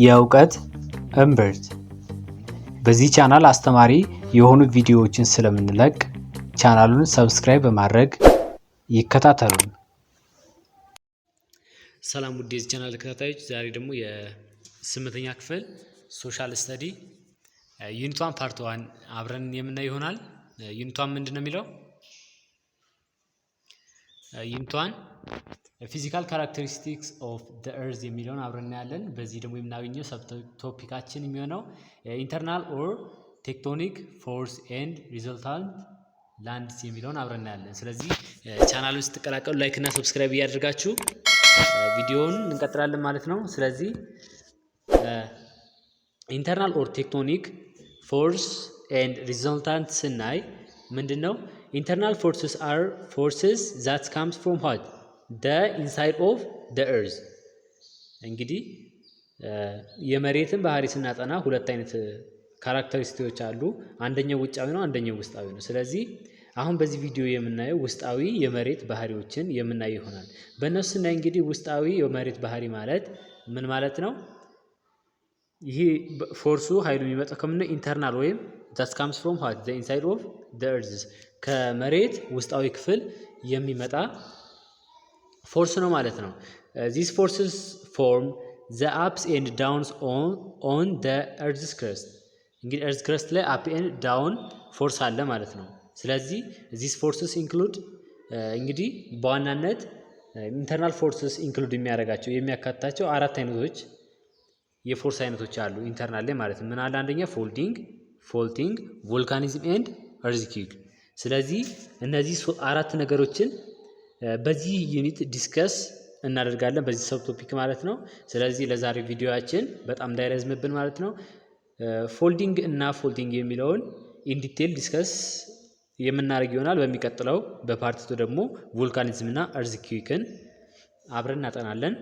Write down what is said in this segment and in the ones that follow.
የእውቀት እምብርት። በዚህ ቻናል አስተማሪ የሆኑ ቪዲዮዎችን ስለምንለቅ ቻናሉን subscribe በማድረግ ይከታተሉን። ሰላም ውድ የዚህ ቻናል ተከታታዮች፣ ዛሬ ደግሞ የስምንተኛ ክፍል social study unit 1 part 1 አብረን የምናይ ይሆናል። Unit 1 ምንድን ነው የሚለው? Unit 1 physical characteristics of the earth የሚለውን አብረን እናያለን። በዚህ ደግሞ የምናገኘው sub topic ኣችን የሚሆነው internal or tectonic force and resultant lands የሚለውን አብረን እናያለን። ስለዚህ ቻናሉን ስትቀላቀሉ like እና subscribe እያደርጋችሁ ቪዲዮውን እንቀጥላለን ማለት ነው። ስለዚህ internal or tectonic force and resultant ስናይ ምንድን ነው? Internal forces are forces that comes from what? The inside of the earth። እንግዲህ የመሬትን ባህሪ ስናጠና ሁለት አይነት characteristic ኦች አሉ። አንደኛው ውጫዊ ነው፣ አንደኛው ውስጣዊ ነው። ስለዚህ አሁን በዚህ ቪዲዮ የምናየው ውስጣዊ የመሬት ባህሪዎችን የምናየው ይሆናል። በእነሱ ስናይ እንግዲህ ውስጣዊ የመሬት ባህሪ ማለት ምን ማለት ነው? ይሄ force ኡ ኃይሉ የሚመጣው ከምን? Internal ወይም that comes from what? The inside of the earth፣ ከመሬት ውስጣዊ ክፍል የሚመጣ force ነው ማለት ነው። These forces form the ups and downs on the earth's crust። እንግዲህ earth crust ላይ up and down force አለ ማለት ነው። ስለዚህ these forces include፣ እንግዲህ በዋናነት internal forces include የሚያደርጋቸው፣ የሚያካትታቸው አራት አይነቶች የ force አይነቶች አሉ internal ላይ ማለት ነው። ምን አለ? አንደኛ folding፣ faulting፣ volcanism and earthquake። ስለዚህ እነዚህ አራት ነገሮችን በዚህ unit discuss እናደርጋለን በዚህ sub topic ማለት ነው። ስለዚህ ለዛሬ ቪዲዮአችን በጣም እንዳይረዝምብን ማለት ነው፣ folding እና faulting የሚለውን in detail discuss የምናደርግ ይሆናል። በሚቀጥለው በ part 2 ደግሞ volcanism እና earthquake ን አብረን እናጠናለን።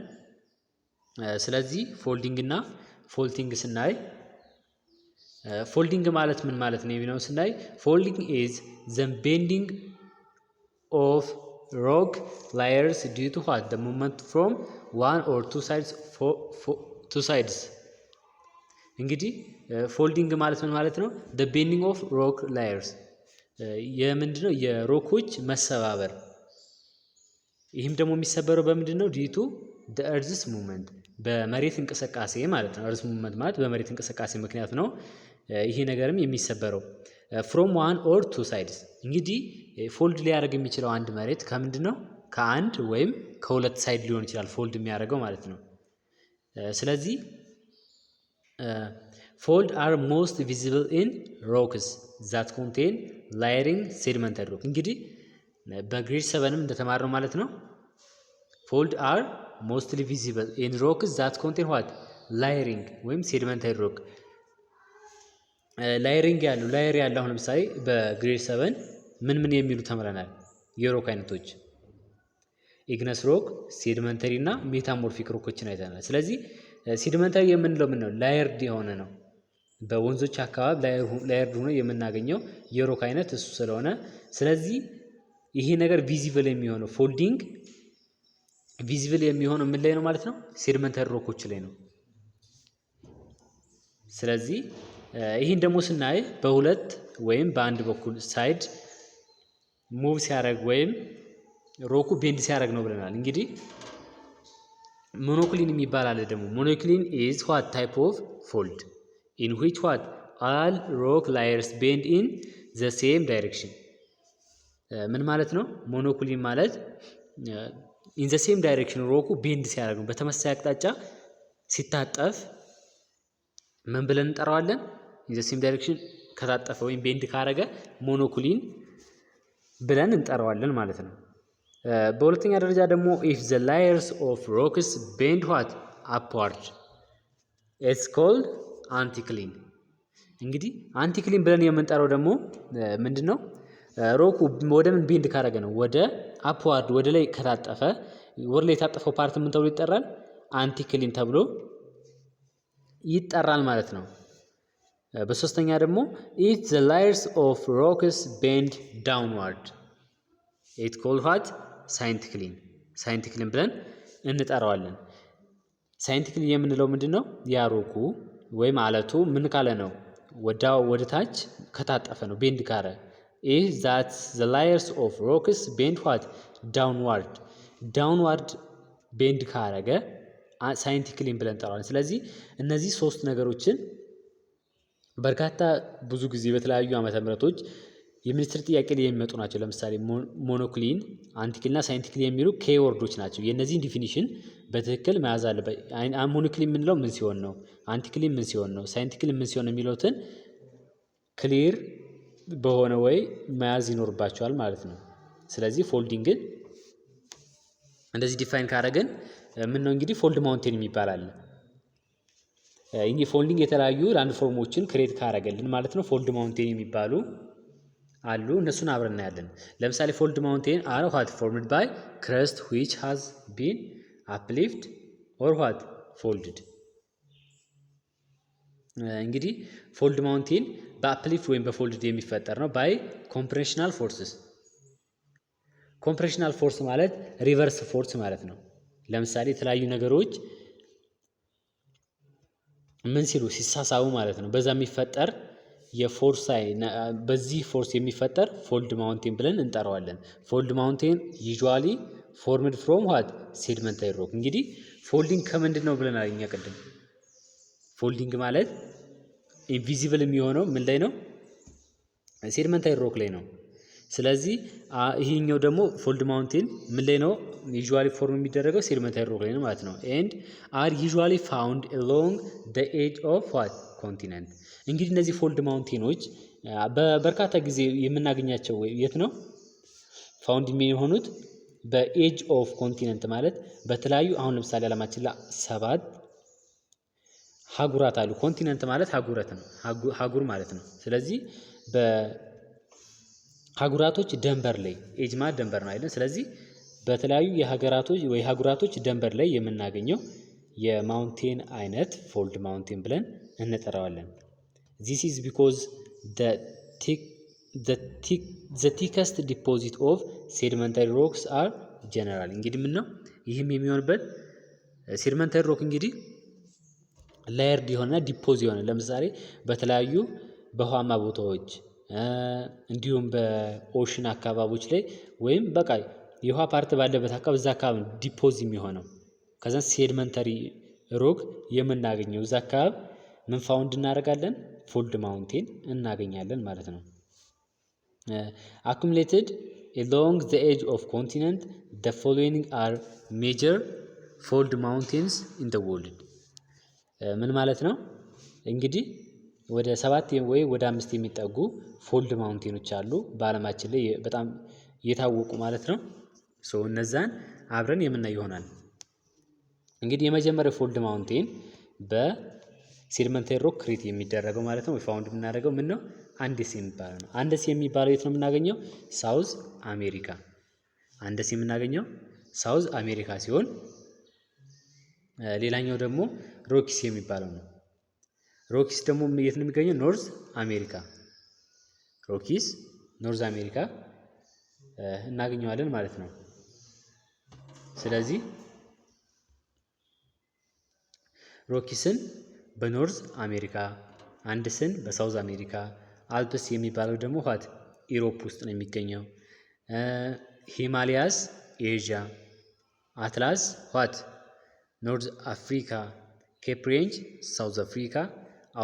ስለዚህ folding እና faulting ስናይ፣ folding ማለት ምን ማለት ነው የሚለውን ስናይ፣ folding is the bending of rock layers due to what? The movement from one or two sides። እንግዲህ folding ማለት ምን ማለት ነው? The bending of rock layers የምንድነው? የ rock ኦች መሰባበር። ይህም ደግሞ የሚሰበረው በምንድን ነው? Due to the earth's movement፣ በመሬት እንቅስቃሴ ማለት ነው። Earth movement ማለት በመሬት እንቅስቃሴ ምክንያት ነው ይሄ ነገርም የሚሰበረው from one or two sides። እንግዲህ fold ሊያደርግ የሚችለው አንድ መሬት ከምንድን ነው? ከአንድ ወይም ከሁለት side ሊሆን ይችላል fold የሚያደርገው ማለት ነው። ስለዚህ fold are most visible in rocks that contain layering sedimentary rock። እንግዲህ በ grade 7 ም እንደተማርነው ማለት ነው። Fold are mostly visible in rocks that contain what? Layering ወይም sedimentary rock፣ layering ያለው፣ layer ያለው። አሁን ለምሳሌ በ grade 7 ምን ምን የሚሉ ተምረናል? የ rock አይነቶች igneous rock፣ sedimentary እና metamorphic rock ኦችን አይተናል። ስለዚህ sedimentary የምንለው ምን ነው? Layered የሆነ ነው። በወንዞች አካባቢ layered ሆኖ የምናገኘው የ rock አይነት እሱ ስለሆነ፣ ስለዚህ ይሄ ነገር visible የሚሆነው፣ folding visible የሚሆነው ምን ላይ ነው ማለት ነው? Sedimentary rock ኦች ላይ ነው። ስለዚህ ይህን ደግሞ ስናይ በሁለት ወይም በአንድ በኩል side move ሲያደርግ ወይም rock ኡ bend ሲያደርግ ነው ብለናል። እንግዲህ monocline የሚባል አለ ደግሞ። Monocline is what? Type of fold in which what? All rock layers bend in the same direction። ምን ማለት ነው? Monocline ማለት in the same direction rock ኡ bend ሲያደርግ ነው። በተመሳሳይ አቅጣጫ ሲታጠፍ ምን ብለን እንጠራዋለን? In the same direction ከታጠፈ ወይም bend ካረገ monocline ብለን እንጠራዋለን ማለት ነው። በሁለተኛ ደረጃ ደግሞ if the layers of rocks bend what? Upward, it's called anticline። እንግዲህ anticline ብለን የምንጠራው ደግሞ ምንድን ነው? Rock ኡ ወደ ምን bend ካረገ ነው? ወደ upward፣ ወደ ላይ ከታጠፈ፣ ወደ ላይ የታጠፈው part ምን ተብሎ ይጠራል? Anticline ተብሎ ይጠራል ማለት ነው። በሶስተኛ ደግሞ if the layers of rocks bend downward, it called what? Syncline። Syncline ብለን እንጠራዋለን። Syntecline የምንለው ምንድን ነው? ያ rock ኡ ወይም አለቱ ምን ካለ ነው? ወደ ታች ከታጠፈ ነው፣ bend ካረ፣ ይህ that the layers of rocks bend what? Downward. Downward bend ካረገ syntecline ብለን እንጠራዋለን። ስለዚህ እነዚህ ሶስት ነገሮችን በርካታ ብዙ ጊዜ በተለያዩ ዓመተ ምህረቶች የሚኒስትር ጥያቄ ላይ የሚመጡ ናቸው። ለምሳሌ monocline፣ anticline እና syntecline የሚሉ keyword ኦች ናቸው። የእነዚህን definition በትክክል መያዝ አለበት። Monocline የምንለው ምን ሲሆን ነው? Anticline ምን ሲሆን ነው? Syntecline ምን ሲሆን ነው የሚሉትን clear በሆነ way መያዝ ይኖርባቸዋል ማለት ነው። ስለዚህ folding ን እንደዚህ define ካደረግን ምን ነው እንግዲህ fold mountain የሚባል አለ። ይህ folding የተለያዩ landform ኦችን create ካደረገልን ማለት ነው፣ fold mountain የሚባሉ አሉ። እነሱን አብረን እናያለን። ለምሳሌ fold mountain are what? Formed by crust which has been uplift or what? Folded። እንግዲህ fold mountain በ uplift ወይም በ folded የሚፈጠር ነው። By compressional forces። Compressional force ማለት reverse force ማለት ነው። ለምሳሌ የተለያዩ ነገሮች ምን ሲሉ፣ ሲሳሳቡ ማለት ነው። በዛ የሚፈጠር የ force፣ በዚህ force የሚፈጠር fold mountain ብለን እንጠራዋለን። Fold mountain usually formed from what? Sedimentary rock። እንግዲህ folding ከምንድን ነው ብለናል እኛ ቅድም። Folding ማለት invisible የሚሆነው ምን ላይ ነው? Sedimentary rock ላይ ነው። ስለዚህ ይሄኛው ደግሞ fold mountain ምን ላይ ነው usually form የሚደረገው? Sedimentary rock ላይ ነው ማለት ነው። And are usually found along the edge of what? Continent። እንግዲህ እነዚህ fold mountain ኦች በበርካታ ጊዜ የምናገኛቸው የት ነው found የሚሆኑት? በ edge of continent ማለት በተለያዩ፣ አሁን ለምሳሌ ዓለማችን ላይ ሰባት ሀጉራት አሉ። Continent ማለት ሀጉረት ነው፣ ሀጉር ማለት ነው። ስለዚህ በሀጉራቶች ደንበር ላይ፣ edge ማለት ደንበር ነው አይደል? ስለዚህ በተለያዩ የሀገራቶች ወይ ሀጉራቶች ደንበር ላይ የምናገኘው የ mountain አይነት fold mountain ብለን እንጠራዋለን። This is because the thickest deposit of sedimentary rocks are general። እንግዲህ ምን ነው ይህም የሚሆንበት፣ sedimentary rock እንግዲህ layered የሆነ deposit የሆነ፣ ለምሳሌ በተለያዩ በውሃማ ቦታዎች እንዲሁም በ ocean አካባቢዎች ላይ ወይም በቃ የውሃ part ባለበት አካባቢ፣ እዛ አካባቢ deposit የሚሆነው፣ ከዛ sedimentary rock የምናገኘው እዛ አካባቢ ምን found እናደርጋለን? Fold mountain እናገኛለን ማለት ነው። Accumulated along the edge of continent, the following are major fold mountains in the world። ምን ማለት ነው? እንግዲህ ወደ ሰባት ወይ ወደ አምስት የሚጠጉ fold mountain ኦች አሉ በአለማችን ላይ በጣም የታወቁ ማለት ነው። So እነዛን አብረን የምናይ ይሆናል። እንግዲህ የመጀመሪያው fold mountain በ sedimentary rock create የሚደረገው ማለት ነው ወይ found የምናደርገው ምን ነው? አንደስ የሚባለው ነው። አንደስ የሚባለው የት ነው የምናገኘው? South America። አንደስ የምናገኘው South America ሲሆን ሌላኛው ደግሞ Rockies የሚባለው ነው። Rockies ደግሞ የት ነው የሚገኘው? North America። Rockies North America እናገኘዋለን ማለት ነው። ስለዚህ Rockies ን በ North America፣ አንድስን በ South America፣ Alps የሚባለው ደግሞ what? Europe ውስጥ ነው የሚገኘው። Himalayas Asia፣ Atlas what? North Africa፣ Cape Range South Africa፣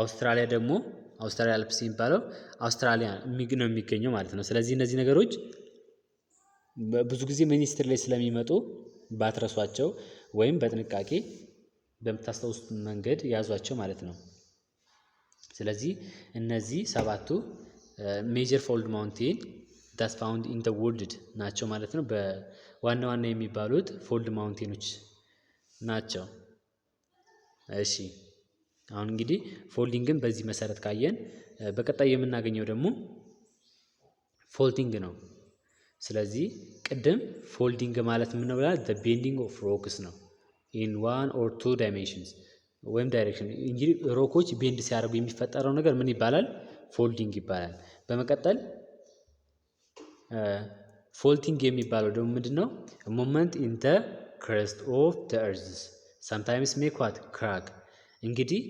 አውስትራሊያ ደግሞ፣ አውስትራሊያ Alps የሚባለው አውስትራሊያ ነው የሚገኘው ማለት ነው። ስለዚህ እነዚህ ነገሮች ብዙ ጊዜ ሚኒስትር ላይ ስለሚመጡ ባትረሷቸው ወይም በጥንቃቄ በምታስታውሱት መንገድ ያዟቸው ማለት ነው። ስለዚህ እነዚህ ሰባቱ major fold mountain that found in the world ናቸው ማለት ነው። በዋና ዋና የሚባሉት fold mountain ኦች ናቸው። እሺ፣ አሁን እንግዲህ folding ን በዚህ መሰረት ካየን በቀጣይ የምናገኘው ደግሞ faulting ነው። ስለዚህ ቅድም folding ማለት ምን ነው ብለናል? The bending of rocks ነው in one or two dimensions ወይም direction። እንግዲህ rock ኦች bend ሲያደርጉ የሚፈጠረው ነገር ምን ይባላል? Folding ይባላል። በመቀጠል faulting የሚባለው ደግሞ ምንድን ነው? Movement in the crust of the earth። Sometimes make what? Crack። እንግዲህ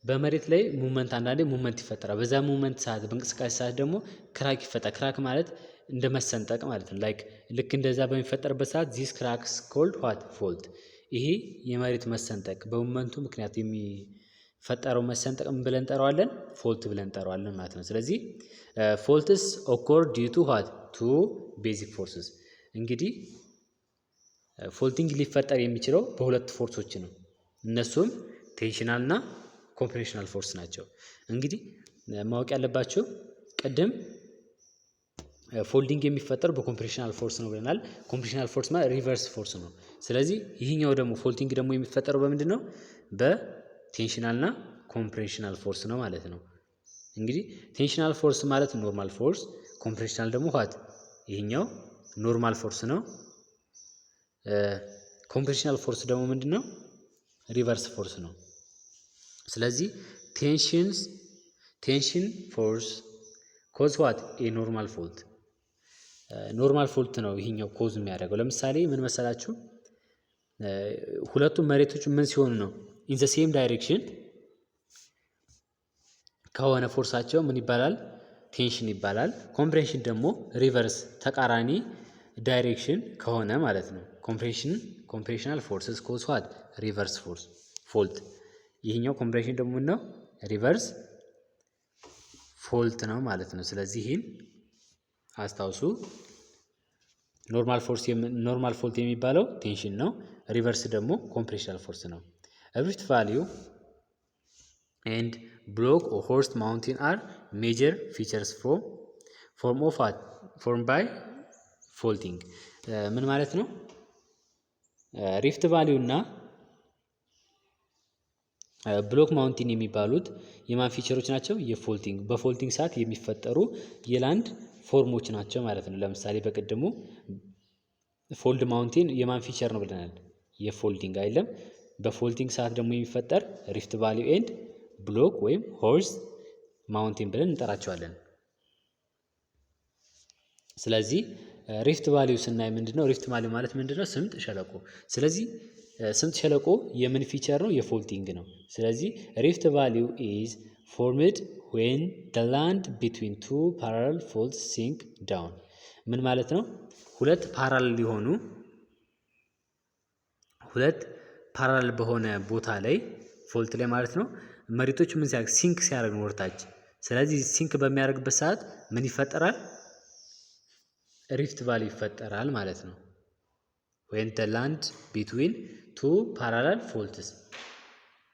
በመሬት ላይ movement፣ አንዳንዴ movement ይፈጠራል። በዛ movement ሰዓት፣ በእንቅስቃሴ ሰዓት ደግሞ crack ይፈጠራል። Crack ማለት እንደ መሰንጠቅ ማለት ነው። Like ልክ እንደዛ በሚፈጠርበት ሰዓት this cracks called what? Fault። ይሄ የመሬት መሰንጠቅ፣ በ movement ኡ ምክንያት የሚፈጠረው መሰንጠቅ ምን ብለን እንጠራዋለን? Fault ብለን እንጠራዋለን ማለት ነው። ስለዚህ faults occur due to what? Two basic forces። እንግዲህ faulting ሊፈጠር የሚችለው በሁለት force ኦች ነው። እነሱም tensional እና compressional force ናቸው። እንግዲህ ማወቅ ያለባችሁ ቅድም folding የሚፈጠረው በ compressional force ነው ብለናል። Compressional force ማለት reverse force ነው። ስለዚህ ይህኛው ደግሞ faulting ደግሞ የሚፈጠረው በምንድን ነው? በ tensional እና compressional force ነው ማለት ነው። እንግዲህ tensional force ማለት normal force፣ compressional ደግሞ what? ይህኛው normal force ነው። Compressional force ደግሞ ምንድን ነው? Reverse force ነው። ስለዚህ tension force cause what? A normal fault። Normal fault ነው ይሄኛው cause የሚያደርገው። ለምሳሌ ምን መሰላችሁ? ሁለቱም መሬቶች ምን ሲሆኑ ነው? In the same direction ከሆነ force ኣቸው ምን ይባላል? Tension ይባላል። Compression ደግሞ reverse፣ ተቃራኒ direction ከሆነ ማለት ነው። Compressional forces cause what? Reverse force fault። ይህኛው compression ደግሞ ነው reverse fault ነው ማለት ነው። ስለዚህ ይህን አስታውሱ። Normal force፣ normal fault የሚባለው tension ነው። Reverse ደግሞ compressional force ነው። Rift valley and block horst mountain are major features form of form by faulting። ምን ማለት ነው? Rift valley ው እና block mountain የሚባሉት የማን feature ኦች ናቸው? የ faulting፣ በ faulting ሰዓት የሚፈጠሩ የ land form ኦች ናቸው ማለት ነው። ለምሳሌ በቅድሙ fold mountain የማን feature ነው ብለናል? የ folding አይደለም። በ faulting ሰዓት ደግሞ የሚፈጠር rift valley and block ወይም horst mountain ብለን እንጠራቸዋለን። ስለዚህ rift valley ው ስናይ ምንድነው? Rift valley ማለት ምንድነው? ስምጥ ሸለቆ። ስለዚህ ስምጥ ሸለቆ የምን feature ነው? የ faulting ነው። ስለዚህ rift valley ው is formed when the land between two parallel faults sink down። ምን ማለት ነው? ሁለት parallel የሆኑ፣ ሁለት parallel በሆነ ቦታ ላይ፣ fault ላይ ማለት ነው፣ መሬቶች ምን ሲያደርግ? Sink ሲያደርግ ነው ወደታች። ስለዚህ sink በሚያደርግበት ሰዓት ምን ይፈጠራል? Rift valley ይፈጠራል ማለት ነው። When the land between two parallel faults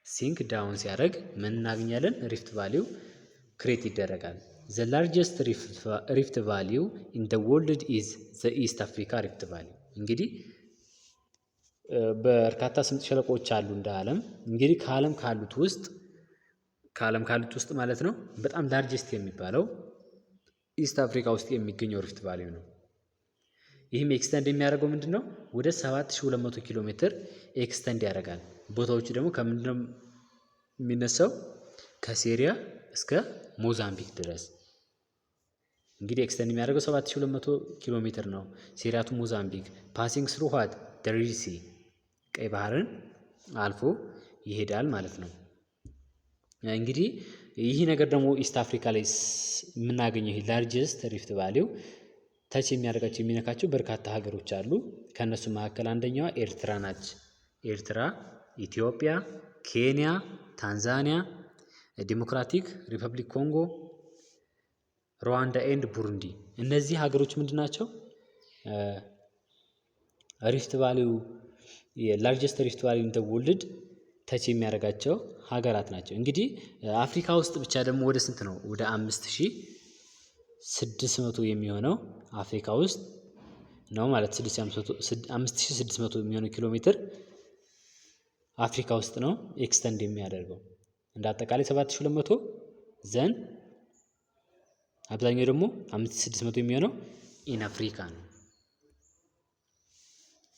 sink down ሲያደርግ ምን እናገኛለን? Rift valley ው create ይደረጋል። The largest rift valley in the world is the East Africa Rift Valley። እንግዲህ በርካታ ስምጥ ሸለቆዎች አሉ እንደ ዓለም። እንግዲህ ከዓለም ካሉት ውስጥ ማለት ነው በጣም largest የሚባለው East Africa ውስጥ የሚገኘው rift valley ነው። ይህም extend የሚያደርገው ምንድን ነው? ወደ 7200 ኪሎ ሜትር extend ያደርጋል። ቦታዎቹ ደግሞ ከምንድን ነው የሚነሳው? ከሴሪያ እስከ ሞዛምቢክ ድረስ። እንግዲህ extend የሚያደርገው 7200 ኪሎ ሜትር ነው። Syria to Mozambique, passing through what? The Red Sea፣ ቀይ ባህርን አልፎ ይሄዳል ማለት ነው። እንግዲህ ይህ ነገር ደግሞ East Africa ላይ የምናገኘው ይህ largest rift valley ው touch የሚያደርጋቸው፣ የሚነካቸው በርካታ ሀገሮች አሉ። ከእነሱ መካከል አንደኛዋ ኤርትራ ናች። ኤርትራ፣ ኢትዮጵያ፣ ኬንያ፣ ታንዛኒያ፣ Democratic Republic ኮንጎ፣ ሩዋንዳ and ቡሩንዲ። እነዚህ ሀገሮች ምንድን ናቸው? Rift valley ው፣ የ largest rift valley in the world touch የሚያደርጋቸው ሀገራት ናቸው። እንግዲህ አፍሪካ ውስጥ ብቻ ደግሞ ወደ ስንት ነው? ወደ 5600 የሚሆነው አፍሪካ ውስጥ ነው ማለት፣ 5600 የሚሆነው ኪሎ ሜትር አፍሪካ ውስጥ ነው extend የሚያደርገው። እንደ አጠቃላይ 7200፣ then አብዛኛው ደግሞ 5600 የሚሆነው in Africa ነው።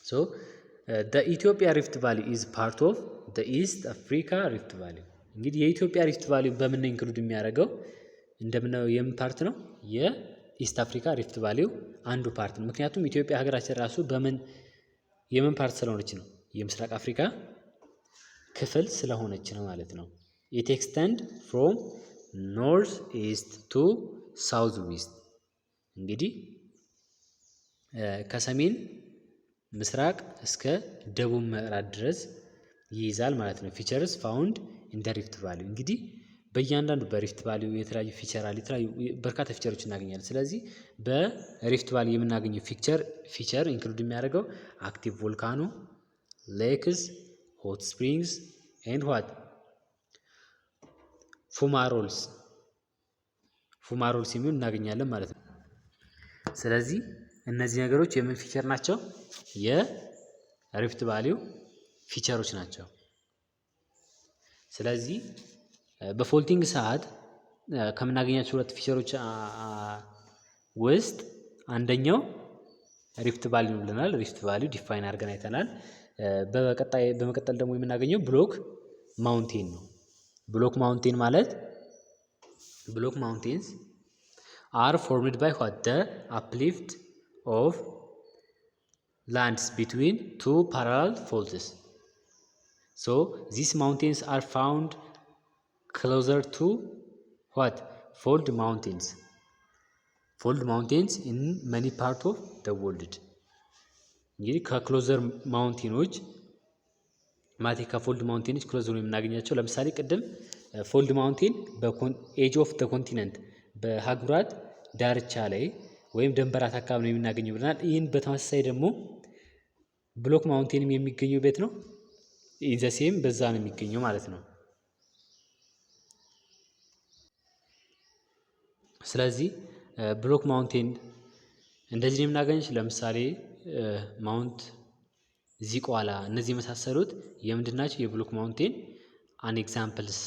So the Ethiopia Rift Valley is part of the East Africa Rift Valley። እንግዲህ የኢትዮጵያ rift valley በምን include የሚያደርገው? እንደምናየው የምን part ነው? የ East Africa Rift Valley ው አንዱ part ነው። ምክንያቱም ኢትዮጵያ ሀገራችን ራሱ በምን የምን part ስለሆነች ነው? የምስራቅ አፍሪካ ክፍል ስለሆነች ነው ማለት ነው። It extend from north east to south west። እንግዲህ ከሰሜን ምስራቅ እስከ ደቡብ ምዕራብ ድረስ ይይዛል ማለት ነው። Features found in the Rift Valley። እንግዲህ በእያንዳንዱ በ Rift Valley የተለያዩ feature አለ፣ የተለያዩ በርካታ feature ኦች እናገኛለን። ስለዚህ በ Rift Valley የምናገኘው feature include የሚያደርገው active volcano፣ lakes፣ hot springs and what fumaroles የሚሆን እናገኛለን ማለት ነው። ስለዚህ እነዚህ ነገሮች የምን feature ናቸው? የ Rift Valley ው feature ኦች ናቸው። ስለዚህ በ faulting ሰዓት ከምናገኛቸው ሁለት feature ኦች ውስጥ አንደኛው Rift Valley ነው ብለናል። Rift Valley define አድርገን አይተናል። በቀጣይ በመቀጠል ደግሞ የምናገኘው block mountain ነው። Block mountain ማለት block mountains are formed by what the uplift of lands between two parallel faults. So these mountains are found closer to what fold mountains, fold mountains in many part of the world። እንግዲህ ከ closer mountain ኦች ማለት ከ fold mountain ኦች closer የምናገኛቸው ለምሳሌ ቅድም fold mountain በ edge of the continent በአህጉራት ዳርቻ ላይ ወይም ደንበራት አካባቢ ነው የምናገኘው ብለናል። ይህን በተመሳሳይ ደግሞ block mountain ም የሚገኘው ቤት ነው in the same በዛ ነው የሚገኘው ማለት ነው። ስለዚህ block mountain እንደዚህ ነው የምናገኘው። ለምሳሌ Mount ዚቋላ እነዚህ የመሳሰሉት የምንድን ናቸው? የ block mountain an examples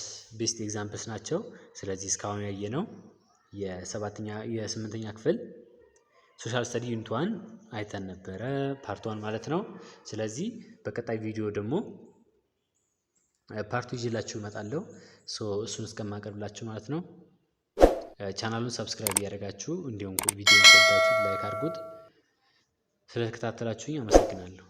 best examples ናቸው። ስለዚህ እስካሁን ያየነው የሰባተኛ የስምንተኛ ክፍል social study unit one አይተን ነበረ፣ part one ማለት ነው። ስለዚህ በቀጣይ ቪዲዮ ደግሞ part two ይዤላችሁ እመጣለሁ። So እሱን እስከማቀርብላችሁ ማለት ነው ቻናሉን subscribe እያደረጋችሁ እንዲሁም ቪዲዮን ከወዳችሁ like አድርጉት። ስለተከታተላችሁኝ አመሰግናለሁ።